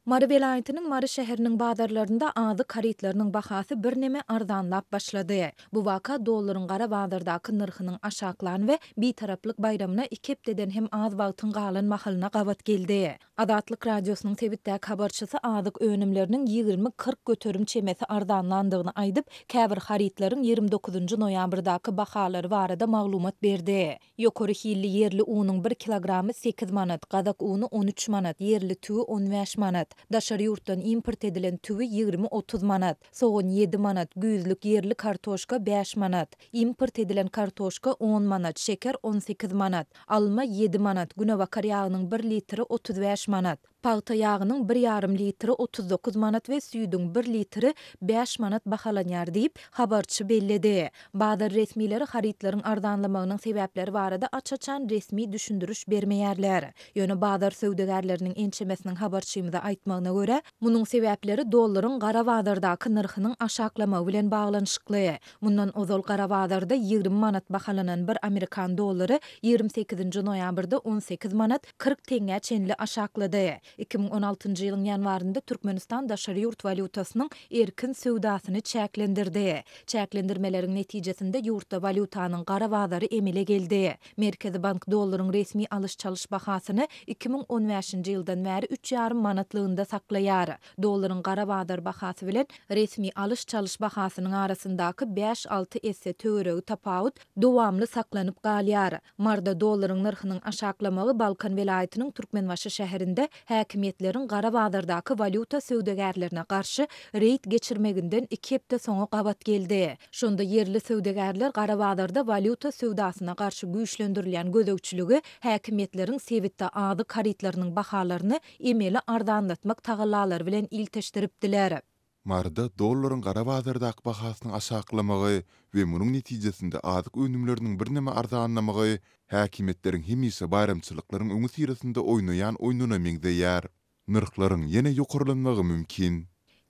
Mary welaýatynyň Mary şäheriniň bazarlarynda azyk harytlarynyň bahasy birneme arzanlap başlady. Bu waka dollaryň gara bazardaky nyrhynyň aşaklan we Bitaraplyk baýramyna iki hepdeden hem az wagtyň galan mahalyna gabat geldi. Azatlyk Radiosynyň sebitdäki habarçysy azyk önümleriniň 20-40 göterim çemesi arzanlandygyny aýdyp, käbir harytlaryň 29-njy noýabrdaky bahalary barada maglumat berdi. Ýokary hilli ýerli unuň bir kilogramy sekiz manat, gazak uny on üç manat, ýerli tüwi on bäş manat. Daşary ýurtdan import edilen tüwi 20-30 manat, sogan ýedi manat, güýzlük ýerli kartoşka bäş manat, import edilen kartoşka on manat, şeker on sekiz manat, alma ýedi manat, günebakar ýagynyň bir litri 35 manat. Pagta ýagynyň bir ýarym litri 39 manat we süýdüň bir litri bäş manat bahalanýar diýip, habarçy belledi. Bazar resmileri harytlaryň arzanlamagynyň sebäpleri barada aç-açan resmi düşündiriş bermeýärler. Ýöne bazar söwdagärleriniň ençemesiniň habarçymyza aýtmagyna görä, munuň sebäpleri dollaryň gara bazardaky nyrhynyň aşaklamagy bilen baglanyşykly. Mundan ozal gara bazarda 20 manat bahalanan bir amerikan dollary 28-nji noýabrda 18 manat 40 teňňä çenli aşaklady. 2016-njy ýylyň ýanwarynda Türkmenistan daşary ýurt walýutasynyň erkin söwdasyny çäklendirdi. Çäklendirmeleriň netijesinde ýurtda walýutanyň gara bazary emele geldi. Merkezi bank dollaryň resmi alyş-çalyş bahasyny 2015-nji ýyldan bäri üç ýarym manatlygynda saklaýar. Dollaryň gara bazar bahasy bilen resmi alyş-çalyş bahasynyň arasyndaky bäş-alty esse töweregi tapawut dowamly saklanyp galýar. Maryda dollaryň nyrhynyň aşaklamagy Balkan welaýatynyň Türkmenbaşy şäherinde häkimiýetleriň gara bazardaky walýuta söwdagärlerine garşy reýd geçirmeginden iki hepde soňa gabat geldi. Şonda ýerli söwdagärler gara bazarda walýuta söwdasyna garşy güýçlendirilýän gözegçiligi häkimiýetleriň sebitde azyk harytlarynyň bahalaryny emeli arzanlatmak tagallalary bilen ilteşdiripdiler. Maryda dollaryň gara bazardaky bahasynyň aşaklamagy we munuň netijesinde azyk önümleriniň birneme arzanlamagy häkimiýetleriň hemişe baýramçylyklaryň öňüsyrasynda oýnaýan oýnuna meňzeýär. Nyrhlaryň ýene ýokarlanmagy mümkin.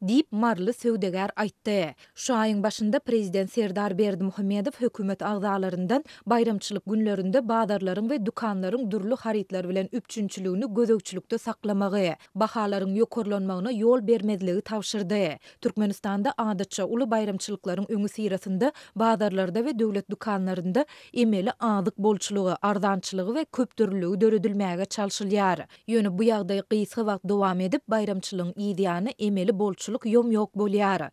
Diýip, maryly söwdagär aýtdy. Şu aýyň başynda prezident Serdar Berdimuhamedow hökümet agzalaryndan baýramçylyk günlerinde bazarlaryň we dükanlaryň dürli harytlar bilen üpjünçiligini gözegçilikde saklamagy, bahalaryň ýokarlanmagyna ýol bermezligi tabşyrdy. Türkmenistanda adatça uly baýramçylyklaryň öňüsyrasynda bazarlarda we döwlet dükanlarynda emeli azyk bolçulygy, arzançylygy we köpdürlüligi döredilmäge çalşylýar. Ýöne bu ýagdaý gysga wagt dowam edip, baýramçylygyň yzýany emeli bolçulyk ýom-ýok bolýar.